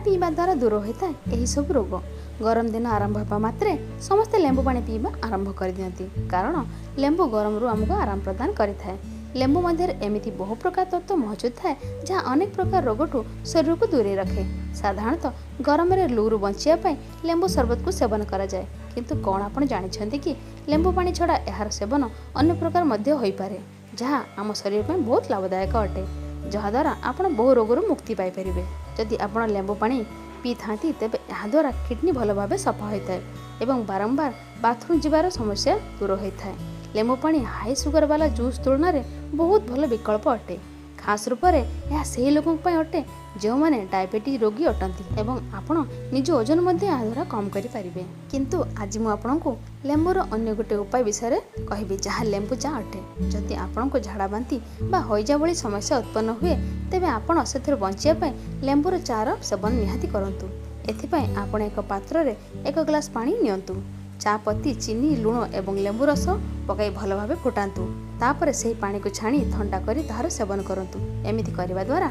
ପିଇବା ଦ୍ୱାରା ଦୂର ହୋଇଥାଏ ଏହିସବୁ ରୋଗ। ଗରମ ଦିନ ଆରମ୍ଭ ହେବା ମାତ୍ରେ ସମସ୍ତେ ଲେମ୍ବୁ ପାଣି ପିଇବା ଆରମ୍ଭ କରିଦିଅନ୍ତି, କାରଣ ଲେମ୍ବୁ ଗରମରୁ ଆମକୁ ଆରାମ ପ୍ରଦାନ କରିଥାଏ। ଲେମ୍ବୁ ମଧ୍ୟରେ ଏମିତି ବହୁ ପ୍ରକାର ତତ୍ତ୍ୱ ମହଜୁଦ ଥାଏ, ଯାହା ଅନେକ ପ୍ରକାର ରୋଗଠୁ ଶରୀରକୁ ଦୂରେଇ ରଖେ। ସାଧାରଣତଃ ଗରମରେ ଲୁରୁ ବଞ୍ଚିବା ପାଇଁ ଲେମ୍ବୁ ସରବତକୁ ସେବନ କରାଯାଏ। କିନ୍ତୁ କ'ଣ ଆପଣ ଜାଣିଛନ୍ତି କି ଲେମ୍ବୁ ପାଣି ଛଡ଼ା ଏହାର ସେବନ ଅନ୍ୟ ପ୍ରକାର ମଧ୍ୟ ହୋଇପାରେ, ଯାହା ଆମ ଶରୀର ପାଇଁ ବହୁତ ଲାଭଦାୟକ ଅଟେ, ଯାହାଦ୍ୱାରା ଆପଣ ବହୁ ରୋଗରୁ ମୁକ୍ତି ପାଇପାରିବେ। ଯଦି ଆପଣ ଲେମ୍ବୁ ପାଣି ପିଇଥାନ୍ତି, ତେବେ ଏହାଦ୍ୱାରା କିଡ଼ନୀ ଭଲ ଭାବେ ସଫା ହୋଇଥାଏ ଏବଂ ବାରମ୍ବାର ବାଥରୁମ୍ ଯିବାର ସମସ୍ୟା ଦୂର ହୋଇଥାଏ। ଲେମ୍ବୁ ପାଣି ହାଇ ସୁଗର ବାଲା ଜୁସ୍ ତୁଳନାରେ ବହୁତ ଭଲ ବିକଳ୍ପ ଅଟେ। ଖାସ୍ ରୂପରେ ଏହା ସେହି ଲୋକଙ୍କ ପାଇଁ ଅଟେ ଯେଉଁମାନେ ଡାଇବେଟିସ୍ ରୋଗୀ ଅଟନ୍ତି, ଏବଂ ଆପଣ ନିଜ ଓଜନ ମଧ୍ୟ ଏହାଦ୍ୱାରା କମ୍ କରିପାରିବେ। କିନ୍ତୁ ଆଜି ମୁଁ ଆପଣଙ୍କୁ ଲେମ୍ବୁର ଅନ୍ୟ ଗୋଟେ ଉପାୟ ବିଷୟରେ କହିବି, ଯାହା ଲେମ୍ବୁ ଚା ଅଟେ। ଯଦି ଆପଣଙ୍କୁ ଝାଡ଼ା ବାନ୍ତି ବା ହଇଜା ଭଳି ସମସ୍ୟା ଉତ୍ପନ୍ନ ହୁଏ, ତେବେ ଆପଣ ସେଥିରୁ ବଞ୍ଚିବା ପାଇଁ ଲେମ୍ବୁର ଚାର ସେବନ ନିହାତି କରନ୍ତୁ। ଏଥିପାଇଁ ଆପଣ ଏକ ପାତ୍ରରେ 1 ଗ୍ଲାସ୍ ପାଣି ନିଅନ୍ତୁ। ଚା ପତି, ଚିନି, ଲୁଣ ଏବଂ ଲେମ୍ବୁ ରସ ପକାଇ ଭଲ ଭାବେ ଫୁଟାନ୍ତୁ। ତାପରେ ସେହି ପାଣିକୁ ଛାଣି ଥଣ୍ଡା କରି ତାହାର ସେବନ କରନ୍ତୁ। ଏମିତି କରିବା ଦ୍ୱାରା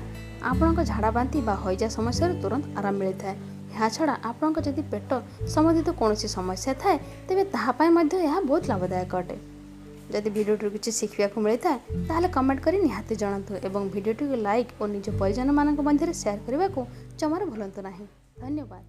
ଆପଣଙ୍କ ଝାଡ଼ା ବାନ୍ତି ବା ହଇଜା ସମସ୍ୟାରୁ ତୁରନ୍ତ ଆରାମ ମିଳିଥାଏ। ଏହାଛଡ଼ା ଆପଣଙ୍କ ଯଦି ପେଟ ସମ୍ବନ୍ଧିତ କୌଣସି ସମସ୍ୟା ଥାଏ, ତେବେ ତାହା ପାଇଁ ମଧ୍ୟ ଏହା ବହୁତ ଲାଭଦାୟକ ଅଟେ। ଯଦି ଭିଡ଼ିଓଟିରୁ କିଛି ଶିଖିବାକୁ ମିଳିଥାଏ, ତାହେଲେ କମେଣ୍ଟ କରି ନିହାତି ଜଣାନ୍ତୁ ଏବଂ ଭିଡ଼ିଓଟିକୁ ଲାଇକ୍ ଓ ନିଜ ପରିଜନମାନଙ୍କ ମଧ୍ୟରେ ସେୟାର କରିବାକୁ ଜମାରୁ ଭୁଲନ୍ତୁ ନାହିଁ। ଧନ୍ୟବାଦ।